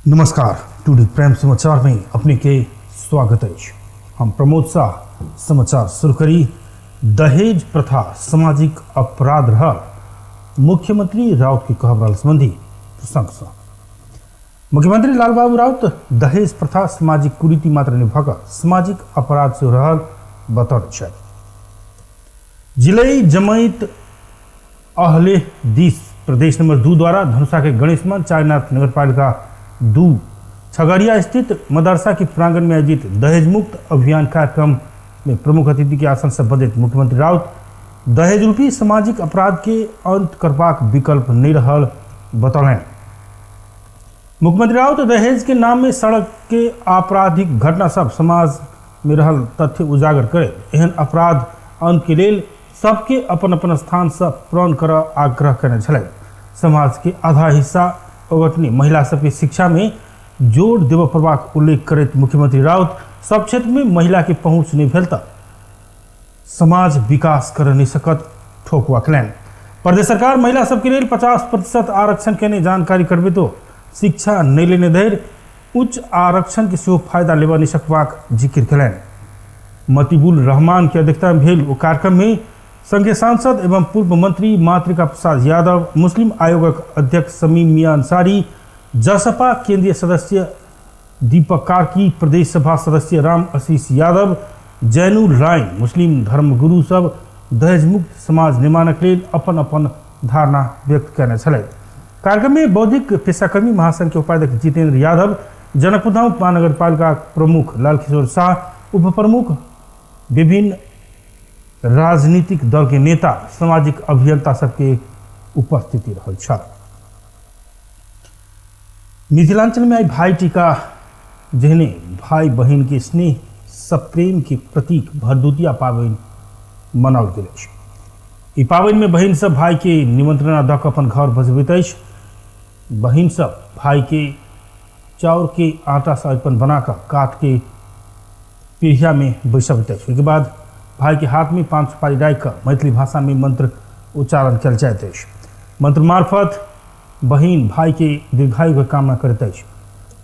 नमस्कार, today prime समाचार में अपने के स्वागत अछि। हम प्रमोद शाह समाचार शुरू करी। दहेज प्रथा सामाजिक अपराध रहल मुख्यमंत्री राउत के कहब रहल संबंधी प्रसंग सँ। मुख्यमंत्री लालबाबू राउत दहेज प्रथा सामाजिक कुरीति मात्र नहि भऽ कऽ सामाजिक अपराध सेहो रहल बतौने छथि। जिले जमैत अहले दिस प्रदेश नंबर 2 द्वारा धनुषा के गणेशमान चारनाथ नगरपालिका 2 छगड़िया स्थित मदरसा के प्रांगण में आयोजित दहेज मुक्त अभियान कार्यक्रम में प्रमुख अतिथि के आसन से बजैत मुख्यमंत्री राउत दहेज रूपी सामाजिक अपराध के अंत करबाक विकल्प नहीं रहल बतौलनि। मुख्यमंत्री राउत दहेज के नाम में सड़क के आपराधिक घटना सब समाज में रहल तथ्य उजागर करैत एहन अपराध अंत के लेल सबके अपन अपन स्थान से प्रण करऽ आग्रह केने छलथि। समाज के आधा हिस्सा ओगटनी महिला सबके शिक्षा में जोर देबऽ पड़बाक उल्लेख करैत मुख्यमंत्री राउत सब क्षेत्र में महिला के पहुंच नहीं भेल तऽ समाज विकास कर नहीं सकत ठोकुआ केलनि। प्रदेश सरकार महिला सबके लेल 50% आरक्षण केने जानकारी करबे तो शिक्षा नहीं लेने धरि उच्च आरक्षण के सेहो फायदा लेबऽ नहीं सकबाक जिक्र केलनि। मतीबुल रहमान के अध्यक्षता में भेल ओ कार्यक्रम में संघीय सांसद एवं पूर्व मंत्री मातृका प्रसाद यादव, मुस्लिम आयोगक अध्यक्ष शमीम मियां अंसारी, जसपा केंद्रीय सदस्य दीपक कार्की, प्रदेश सभा सदस्य राम आशीष यादव, जैनुल राय, मुस्लिम धर्मगुरु सब दहेज मुक्त समाज निर्माणक लेल अपन अपन धारणा व्यक्त केने छलथि। कार्यक्रम में बौद्धिक पेशाकर्मी महासंघ के उपाध्यक्ष जितेंद्र यादव, जनकपुरधाम उपमहानगरपालिका प्रमुख लालकिशोर शाह, उप प्रमुख विभिन्न राजनीतिक दल के नेता, सामाजिक अभियंता सबके उपस्थिति रहल छल। मिथिलांचल में आई भाई टीका जेहने भाई बहिन के स्नेह सप्रेम के प्रतीक भरदुतिया पाबनि मनाओल गेल अछि। ई पाबनि में बहिन सब भाई के निमंत्रणा दऽ कऽ अपन घर बजबैत अछि। बहिन सब भाई के चाउर के आटा से अरिपन बना कऽ काठ के पीढ़िया में बैसबैत अछि। ओहिके बाद भाई के हाथ में पान सुपारी राखि कऽ मैथिली भाषा में मंत्र उच्चारण कयल जाइत अछि। मंत्र मार्फत बहिन भाई के दीर्घायु के कामना करैत अछि।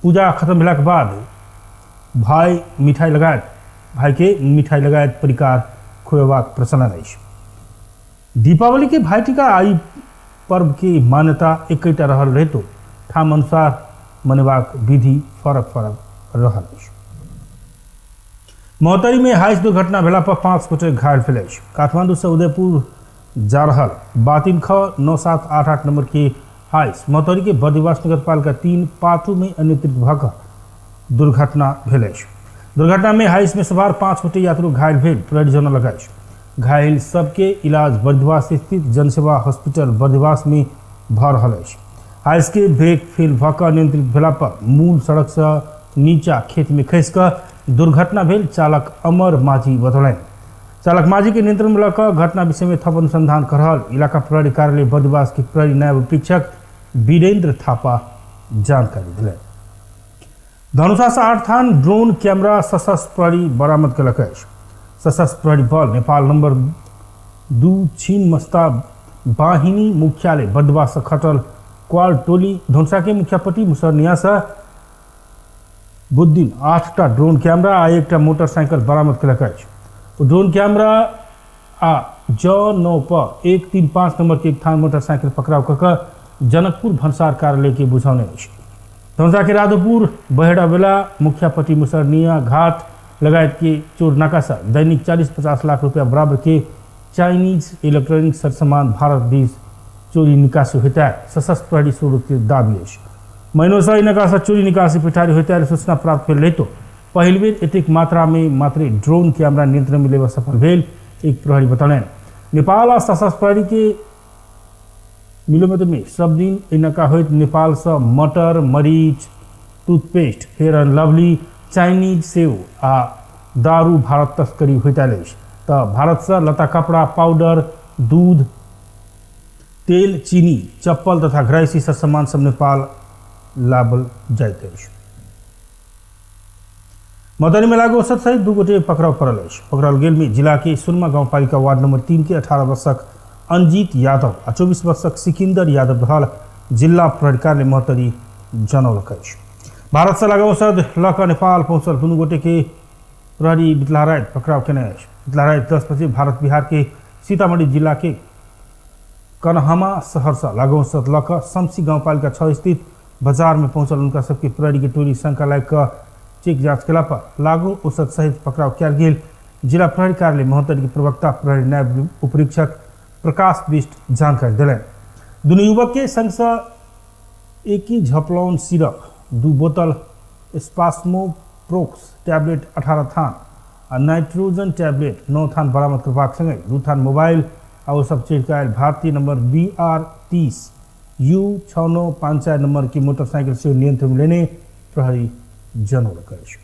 पूजा खत्म भेलाक बाद भाई मिठाई लगायत भाई के मिठाई लगायत परिकार खुएबाक प्रचलन अछि। दीपावली के भाईटीका आई पर्व के मान्यता एकेटा रहल रहितो ठाम अनुसार मनेबाक विधि फरक फरक रहल अछि। महोत्तरी में हाइस दुर्घटना भेला पर 5 गोटे घायल भेल अछि। काठमांडू से उदयपुर जा रहल बातिन ख 9788 नंबर के हाइस महोत्तरी के बर्दिवास नगरपालिका 3 पाटू में अनियंत्रित भऽ कऽ दुर्घटना भेल अछि। दुर्घटना में हाइस में सवार 5 गोटे यात्रु घायल भेल प्रहरी जनौलक अछि। घायल सबके इलाज बर्दिवास स्थित जनसेवा हॉस्पिटल बर्दिवास में भऽ रहल अछि। हाइस के ब्रेक फेल भऽ कऽ अनियंत्रित भेला पर मूल सड़क से नीचा खेत में खसि कऽ दुर्घटना भेल चालक अमर माझी बतौलनि। चालक माझी के नियंत्रण में लऽ कऽ घटना विषय में थप अनुसंधान कर रहल इलाका प्रहरी कार्यालय बर्दिवास के प्रहरी नायब उपरीक्षक वीरेंद्र थापा जानकारी दिलनि। धनुषा से 8 थान ड्रोन कैमरा सशस्त्र प्रहरी बरामद केलक अछि। सशस्त्र प्रहरी बल नेपाल नंबर 2 छीन मस्ता बाहिनी मुख्यालय बर्दिवास से खटल क्वाल टोली धनुषा के मुखियापट्टी मुसरनिया से बुधदिन 8टा ड्रोन कैमरा आ 1टा मोटरसाइकिल बरामद केलक अछि। ड्रोन कैमरा आ ज 9 प 135 नंबर के एक थान मोटरसाइकिल पकड़ाव कऽ कऽ जनकपुर भन्सार कार्यालय के बुझौने अछि। धनुषा के राधोपुर बहेड़ा बेला मुखियापट्टी मुसरनिया घाट लगायत के चोर नाका से दैनिक 40-50 लाख रुपया बराबर के चाइनीज इलेक्ट्रॉनिक सर सामान भारत देश चोरी निकासी होता है सशस्त्र प्रहरी स्वरूप के दावी अछि। महीनों से नाका से चोरी निकासी पिठारी होता है सूचना प्राप्त भेल रहितो पहिल बेर एतेक मात्रा में मात्रे ड्रोन कैमरा नियंत्रण में लेबऽ सफल भेल एक प्रहरी बतौलनि। नेपाल आ सशस्त्र प्रहरी के मिलोमेत्र में सब दिन एहि नाका होइत नेपाल से मटर, मरीच, toothpaste, fair and lovely, Chinese सेव आ दारू भारत तस्करी होइत आयल अछि तऽ भारत से लता कपड़ा, पाउडर, दूध, तेल, चीनी, चप्पल तथा घरायसी सर सामान सब नेपाल लाबल जाइत अछि। मधुबनी में लागू औषध सहित 2 गोटे पकड़ाव पड़ल अछि। पकड़ल गेल में जिला के सुरमा गांवपालिका वार्ड नंबर 3 के 18 वर्षक अंजीत यादव आ 24 वर्षक सिकिंदर यादव रहल जिला प्रहरी कार्यालय महोत्तरी जनौलक अछि। भारत से लागू औषध लऽ कऽ नेपाल पहुँचल दुनू गोटे के प्रहरी बितला राति पकड़ाव केने अछि। बितला राति 10 बजे भारत बिहार के सीतामढ़ी जिला के कन्हामा शहर से लागू औषध लऽ कऽ शमसी गाउँपालिका 6 स्थित बाजार में पहुंचल उनका सबके प्रहरी के टोली शंका लागि कऽ चेक जांच केला पर लागू औषध सहित पकड़ाव कयल गेल। जिला प्रहरी कार्यालय महोत्तरी के प्रवक्ता प्रहरी नायब उपरीक्षक प्रकाश बिष्ट जानकारी देलनि। दुनू युवक के संग से एक ही झपलौन सिरप, 2 बोतल स्पास्मोप्रोक्स टैबलेट 18 थान आ नाइट्रोजन टैबलेट 9 थान बरामद करबाक संगे 2 थान मोबाइल आ ओ सब चढ़ि कऽ आयल भारतीय नंबर BR 30 U 6954 number की मोटरसाइकिल सेहो नियंत्रण में लेने प्रहरी जनौलक अछि।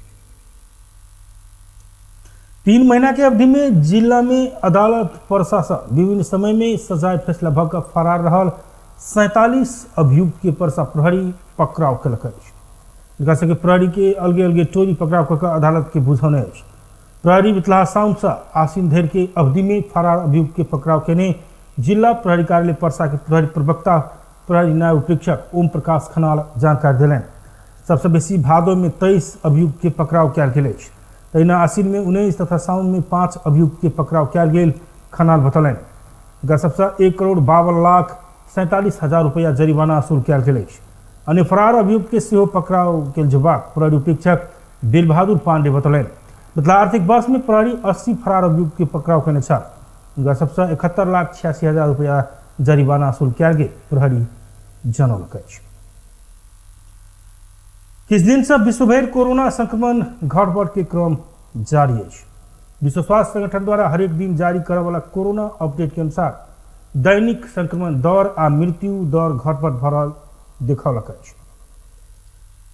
3 महीना के अवधि में जिला में अदालत प्रशासन विभिन्न समय में सजाय फैसला भऽ कऽ फरार रहल 47 अभियुक्त के परसा प्रहरी पकड़ाव केलक अछि। हिनका सबके प्रहरी के अलगे अलगे टोली पकड़ाव कऽ कऽ अदालत के बुझौने अछि। प्रहरी बितलाहा साउन से आसिन धरि के अवधि में फरार अभियुक्त के पकड़ाव केने जिला प्रहरी कार्यालय परसा के प्रहरी प्रवक्ता प्रहरी न्याय उपरीक्षक ओम प्रकाश खनाल जानकारी देलनि। सबसे बेसी भादो में 23 अभियुक्त के पकड़ाव कयल गेल अछि। तहिना आसिन में 19 तथा साउन में 5 अभियुक्त के पकड़ाव कयल गेल खनाल बतौलनि। हिनका सबसँ 1,52,47,000 रुपया जरिमाना वसूल कयल गेल अछि। अन्य फरार अभियुक्त के सेहो पकड़ाव कयल जेबाक प्रहरी उपरीक्षक दिलबहादुर पांडे बतौलनि। मिथिला आर्थिक वर्ष में प्रहरी 80 फरार अभियुक्त के पकड़ाव केने छल। हुनका सबसँ 71,86,000 रुपया जरिमाना वसूल कयल गेल प्रहरी जनौलक अछि। किछु दिन से विश्वभरि कोरोना संक्रमण घटबढ़ के क्रम जारी अछि। विश्व स्वास्थ्य संगठन द्वारा हरेक दिन जारी करय वाला कोरोना अपडेट के अनुसार दैनिक संक्रमण दर आ मृत्यु दर घटबढ़ भऽ रहल देखौलक अछि।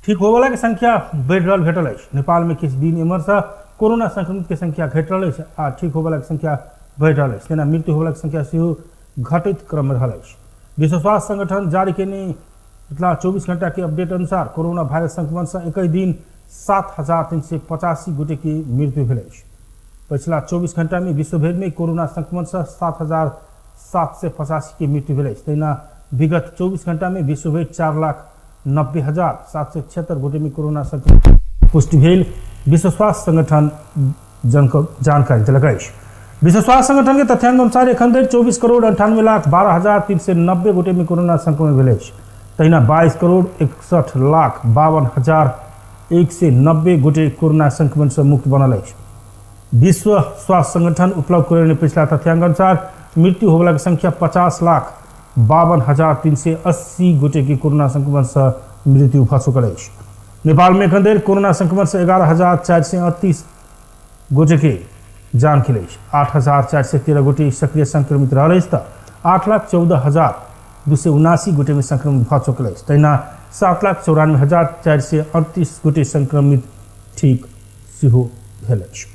ठीक होयवला के संख्या बढ़ि रहल भेटल अछि। नेपाल में किछु दिन एम्हर से कोरोना संक्रमित के संख्या घटि रहल अछि आ ठीक होयवला के संख्या बढ़ि रहल अछि। तेना मृत्यु होयवला के संख्या सेहो घटैत क्रम में रहल अछि। विश्व स्वास्थ्य संगठन जारी केने पिछला 24 घंटा के अपडेट अनुसार कोरोना वायरस संक्रमण से एक दिन 7,385 गोटे के मृत्यु भेल अछि। पछिला 24 घंटा में विश्वभरि में कोरोना संक्रमण से 7,785 के मृत्यु भेल अछि। तहिना विगत 24 घंटा में विश्वभरि 4,90,776 गोटे में कोरोना संक्रमण पुष्टि भेल विश्व स्वास्थ्य संगठन जानकारी देलक अछि। विश्व स्वास्थ्य संगठन के तथ्यांक अनुसार एखन धरि 24,98,12,390 गोटे में कोरोना संक्रमण भेल अछि। तहिना 22,61,52,190 गोटे कोरोना संक्रमण से मुक्त बनल अछि। विश्व स्वास्थ्य संगठन उपलब्ध करेने पिछला तथ्यांक अनुसार मृत्यु होबला के संख्या 50,52,380 गोटे के कोरोना संक्रमण से मृत्यु भऽ चुकल अछि। नेपाल में एखन धरि कोरोना संक्रमण से 11,438 गोटे के जान गेल अछि। 8,413 गोटे सक्रिय संक्रमित रहल अछि तऽ 8,14,279 गोटे में संक्रमण भऽ चुकल अछि। तहिना 7,94,438 गोटे संक्रमित ठीक सेहो भेल अछि।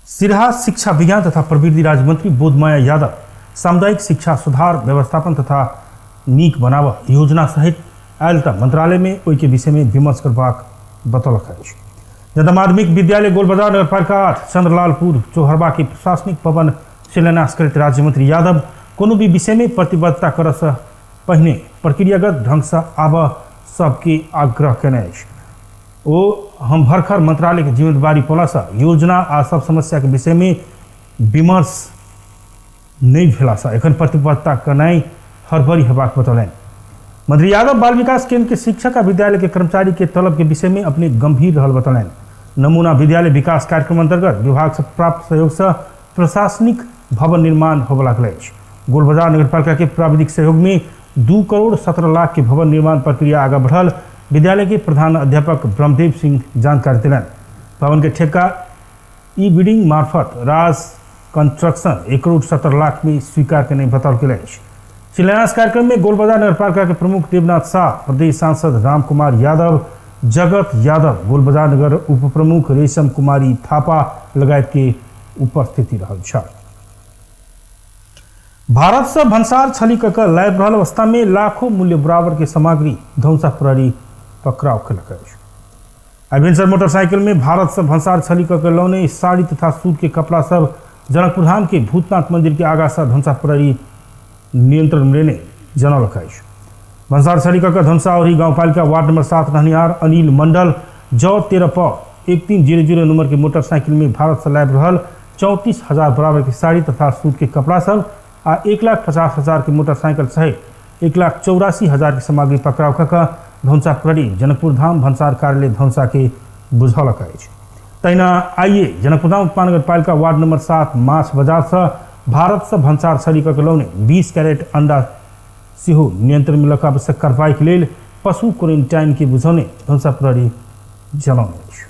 सिरहा शिक्षा विज्ञान तथा प्रवृत्ति राज्य मंत्री बोधमाया यादव सामुदायिक शिक्षा सुधार व्यवस्थापन तथा नीक बनाव योजना सहित आयल तऽ मंत्रालय में ओहि के विषय में विमर्श करबाक बतौलक अछि। जनता माध्यमिक विद्यालय गोलबाजार नगरपालिका 8 चंद्रलालपुर चौहरबा के प्रशासनिक भवन शिलान्यास करैत राज्य मंत्री यादव कोनो भी विषय में प्रतिबद्धता करऽ से पहिने प्रक्रियागत ढंग से आबऽ सबके आग्रह केने अछि। ओ हम भरखर मंत्रालय के जिम्मेदारी पौला से योजना आ सब समस्या के विषय में विमर्श नहीं भेला से एखन प्रतिबद्धता करनाइ हड़बड़ी हेबाक बतौलनि। मंत्री यादव बाल विकास केंद्र के शिक्षक आ विद्यालय के कर्मचारी के तलब के विषय में अपने गंभीर रहल बतौलनि। नमूना विद्यालय विकास कार्यक्रम अंतर्गत विभाग से प्राप्त सहयोग से प्रशासनिक भवन निर्माण होबय लागल अछि। गोलबाजार नगरपालिका के प्राविधिक सहयोग में 2 करोड़ 17 लाख के भवन निर्माण प्रक्रिया आगा बढ़ल विद्यालय के प्रधान अध्यापक ब्रह्मदेव सिंह जानकारी देलनि। भवन के ठेका ई बिडिंग मार्फत राज कंस्ट्रक्शन 1 करोड़ 17 लाख में स्वीकार केने बताओल गेल अछि। शिलान्यास कार्यक्रम में गोलबाजार नगरपालिका के प्रमुख देवनाथ शाह, प्रदेश सांसद राम कुमार यादव, जगत यादव, गोलबाजार नगर उप प्रमुख रेशम कुमारी थापा लगायत के उपस्थिति रहल छल। भारत से भंसार छली कऽ कऽ लाबि रहल अवस्था में लाखों मूल्य बराबर के सामग्री धौंसा प्रहरी पकड़ाव केलक अछि। एडवेंचर मोटरसाइकिल में भारत से भंसार छली कऽ के लौने साड़ी तथा सूट के कपड़ा सब जनकपुर धाम के भूतनाथ मंदिर के आगा से धनसा प्रहरी नियंत्रण में लेने जनौलक अछि। भन्सार छरी कऽ धनुषा औरही गाउँपालिका वार्ड नंबर 7 रहनिहार अनिल मंडल जौ 13 प 1300 नंबर के मोटरसाइकिल में भारत से लाबि रहल 34,000 बराबर के साड़ी तथा सूत के कपड़ा सब आ 1,50,000 के मोटरसाइकिल सहित 1,84,000 के सामग्री पकड़ाव कऽ कऽ धनुषा प्रहरी जनकपुर धाम भन्सार कार्यालय धनुषा के बुझौलक अछि। तहिना आइए जनकपुरधाम उपमहानगरपालिका वार्ड नंबर 7 माछ बाजार से भारत से भन्सार छरी कऽ के लौने 20 कैरेट अंडा सेहो नियंत्रण में लऽ आवश्यक कार्रवाई के लेल पशु क्वारेंटाइन के बुझौने धनुषा प्रहरी जनौने अछि।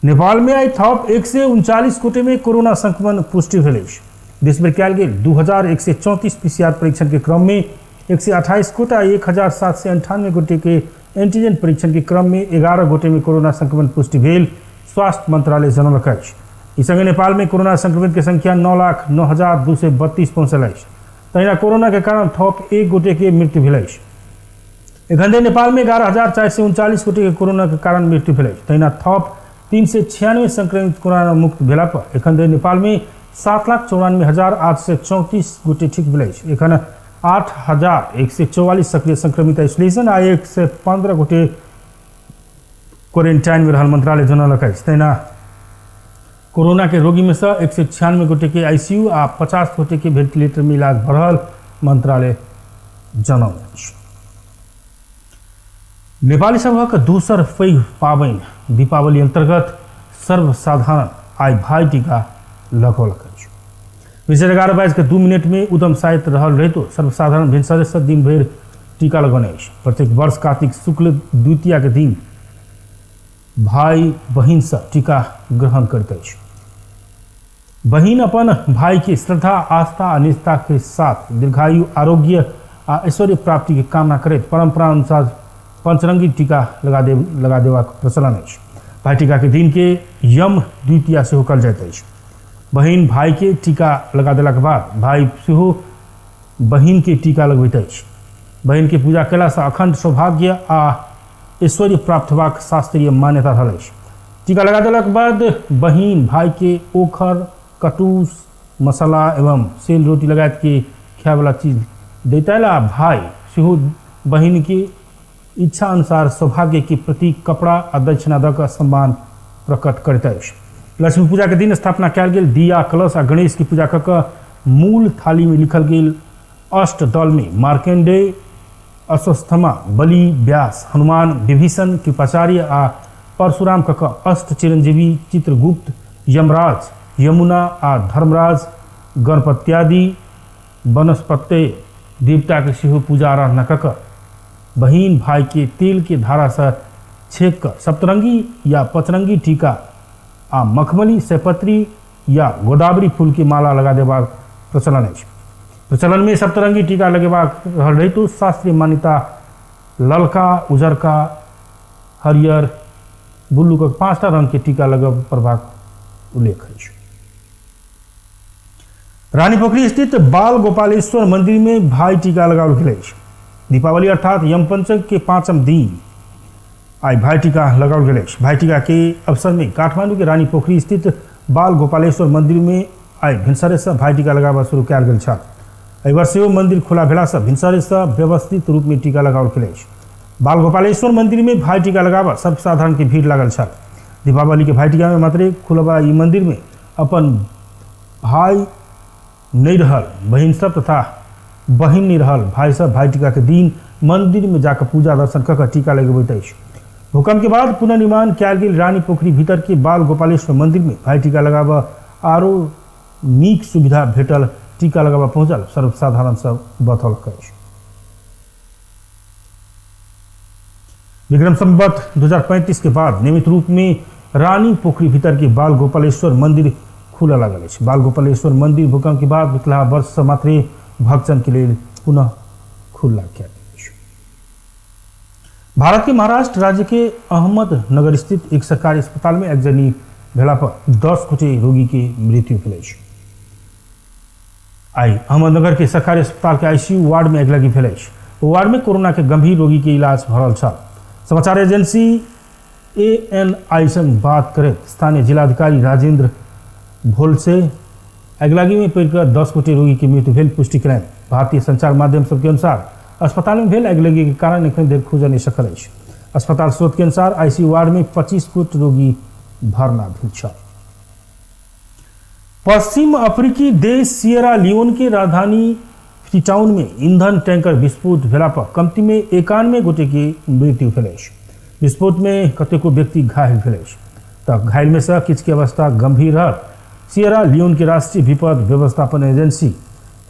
नेपाल में आई थप 139 गोटे में कोरोना संक्रमण पुष्टि भेल अछि। देशभरि कयल गेल 2134 पीसीआर परीक्षण के क्रम में 128 गोटा 1798 गोटे के एंटीजन परीक्षण के क्रम में 11 गोटे में कोरोना संक्रमण पुष्टि भेल स्वास्थ्य मंत्रालय जनौलक अछि। ई संगे नेपाल में कोरोना संक्रमित के संख्या 9,09,232 पहुँचल अछि। तहिना कोरोना के कारण थप 1 गोटे के मृत्यु भेल अछि। एखन धरि नेपाल में 11,439 गोटे के कोरोना के कारण मृत्यु भेल अछि। तहिना थप 396 संक्रमित कोरोना मुक्त भेला पर एखन धरि नेपाल में 7,94,834 गोटे ठीक भेल अछि। एखन 8,144 सक्रिय संक्रमित आइसोलेशन आ 115 गोटे क्वारेंटाइन में रहल मंत्रालय जनौलक अछि। तहिना कोरोना के रोगी में से 196 गोटे के आईसीयू आ 50 गोटे के वेंटिलेटर में इलाज भऽ रहल मंत्रालय जनौलक अछि। नेपाली सभक दोसर पैघ पाबनि दीपावली अंतर्गत सर्वसाधारण आइ भाइ टीका लगौलक अछि। भिनसर 11:02 में उदम साइत रहल रहितो सर्वसाधारण भिनसरे से दिन भरि टीका लगौने अछि। प्रत्येक वर्ष कार्तिक शुक्ल द्वितीया के दिन भाई बहिन से टीका ग्रहण करैत अछि। बहिन अपन भाई के श्रद्धा, आस्था आ निष्ठा के साथ दीर्घायु, आरोग्य आ ऐश्वर्य प्राप्ति के कामना करैत परंपरा अनुसार पंचरंगी टीका लगा देबाक प्रचलन अछि। भाई टीका के दिन के यम द्वितीया सेहो कहल जाइत अछि। बहिन भाई के टीका लगा देलाक बाद भाई सेहो बहिन के टीका लगबैत अछि। बहिन के पूजा कयलासँ अखंड सौभाग्य आ ऐश्वर्य प्राप्त होबाक शास्त्रीय मान्यता रहल अछि। टीका लगा देलाक बाद बहिन भाई के ओखर, कटूस, मसाला एवं सेल रोटी लगायत के खायवला चीज दैत आयल आ भाई सेहो बहिन के इच्छा अनुसार सौभाग्य के प्रतीक कपड़ा आ दक्षिणा दऽ कऽ सम्मान प्रकट करैत अछि। लक्ष्मी पूजा के दिन स्थापना कयल गेल दिया, कलश आ गणेश के पूजा कऽ कऽ मूल थाली में लिखल गेल अष्ट दल में मार्कंडेय, अश्वत्थामा, बलि, व्यास, हनुमान, विभीषण, कृपाचार्य आ परशुराम कऽ कऽ अष्ट चिरंजीवी, चित्रगुप्त, यमराज, यमुना आ धर्मराज, गणपत्यादि वनस्पति देवता के सेहो पूजा आराधना कऽ कऽ बहिन भाई के तेल के धारा से छेक कऽ सप्तरंगी या पचरंगी टीका आ मखमली, सैपत्री या गोदावरी फूल के माला लगा देबाक प्रचलन अछि। प्रचलन में सप्तरंगी टीका लगेबाक रहल रहितो शास्त्रीय मान्यता ललका, उजरका, हरियर, ब्लू के 5टा रंग के टीका लगब पड़बाक उल्लेख अछि। रानीपोखरी स्थित बाल गोपालेश्वर मंदिर में भाई टीका लगाओल गेल अछि। दीपावली अर्थात यमपंचक के 5म दिन आई भाई टीका लगाओल गेल अछि। भाई टीका के अवसर में काठमांडू के रानीपोखरी स्थित बाल गोपालेश्वर मंदिर में आई भिनसरे से भाई टीका लगाबऽ शुरू कयल गेल छल। एहि वर्ष सेहो मंदिर खुला भेला से भिनसरे से व्यवस्थित रूप में टीका लगाओल गेल अछि। बाल गोपालेश्वर मंदिर में भाई टीका लगाबऽ सर्वसाधारण के भीड़ लागल छल। दीपावली के भाई टीका में मात्रे खुलबा ई मंदिर में अपन भाई नहीं रहल बहिन सब तथा बहिन नहीं रहल भाई सब भाई टीका के दिन मंदिर में जाकर पूजा दर्शन कऽ कऽ टीका लगबैत अछि। भूकंप के बाद पुनर्निर्माण कयल गेल रानी पोखरी भीतर के बाल गोपालेश्वर मंदिर में भाई टीका लगाबऽ आरो नीक सुविधा भेटल टीका लगाबऽ पहुँचल सर्वसाधारण सब बतौलक अछि। विक्रम संवत 2035 के बाद नियमित रूप में रानी पोखरी भीतर के बाल गोपालेश्वर मंदिर खुला लागल अछि। बाल गोपालेश्वर मंदिर भूकंप के बाद बितला वर्ष से मात्रे भक्तजन के लेल पुनः खुला कयल गेल अछि। भारत के महाराष्ट्र राज्य के अहमदनगर स्थित एक सरकारी अस्पताल में आगजनी भेला पर 10 गोटे रोगी के मृत्यु भेल अछि। आई अहमदनगर के सरकारी अस्पताल के आईसीयू वार्ड में अगिलगी भेल अछि। ओ वार्ड में कोरोना के गंभीर रोगी के इलाज भऽ रहल छल। समाचार एजेंसी एएनआई संग बात करैत स्थानीय जिलाधिकारी राजेंद्र भोलसे अगिलगी में पड़ि कऽ 10 गोटे रोगी के मृत्यु भेल पुष्टि कयलनि। भारतीय संचार माध्यम सबके अनुसार अस्पताल में भेल अगिलगी के कारण एखन धरि खुजल नहि सकल अछि। अस्पताल स्रोत के अनुसार आईसीयू वार्ड में 25 गोट रोगी भर्ना भेल छल। पश्चिम अफ्रीकी देश सिएरा लियोन के राजधानी फ्रीटाउन में ईंधन टैंकर विस्फोट भेला पर कमती में 91 गोटे के मृत्यु भेल अछि। विस्फोट में कतेको व्यक्ति घायल भेल अछि तऽ घायल में से किछु के अवस्था गंभीर रहल। सिएरा लियोन के राष्ट्रीय विपद व्यवस्थापन एजेंसी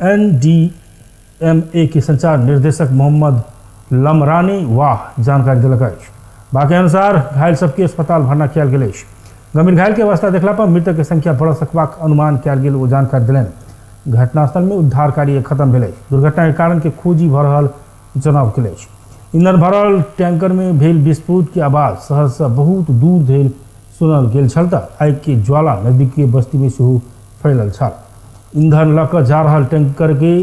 एनडीएमए के संचार निर्देशक मोहम्मद लमरानी वाह जानकारी देलक अछि। बाकी अनुसार घायल सबके अस्पताल भर्ना कयल गेल अछि। गंभीर घायल के अवस्था देखला पर मृतक के संख्या बढ़ सकबाक अनुमान कयल गेल ओ जानकारी देलनि। घटनास्थल में उद्धार कार्य खत्म भेल अछि। दुर्घटना के कारण के खोजी भऽ रहल जनाव गेल अछि। ईंधन भरल टैंकर में भेल विस्फोट के आवाज शहर से बहुत दूर धरि सुनल गेल छल तऽ आगि के ज्वाला नजदीक के बस्ती में सेहो फैलल छल। ईंधन लऽ कऽ जा रहल टैंकर के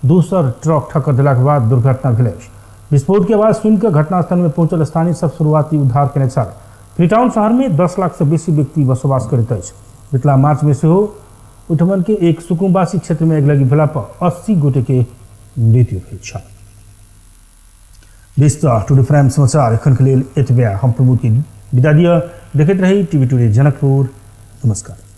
दोसर ट्रक ठक्कर देलाक बाद दुर्घटना भेल अछि। विस्फोट के आवाज सुनि कऽ घटनास्थल में पहुंचल स्थानीय सब शुरुआती उद्धार केने छल। फ्रीटाउन शहर में 10 लाख से बेसी व्यक्ति बसोबास करैत अछि। बितला मार्च में सेहो ओहिठमन के एक सुकुम्बासी क्षेत्र में अगिलगी भेला पर 80 गोटे के मृत्यु भेल छल। विस्तार टुडे प्राइम समाचार एखन के लेल एतबे। हम प्रमोद के विदा दिअ। देखैत रही टीवी टुडे जनकपुर। नमस्कार।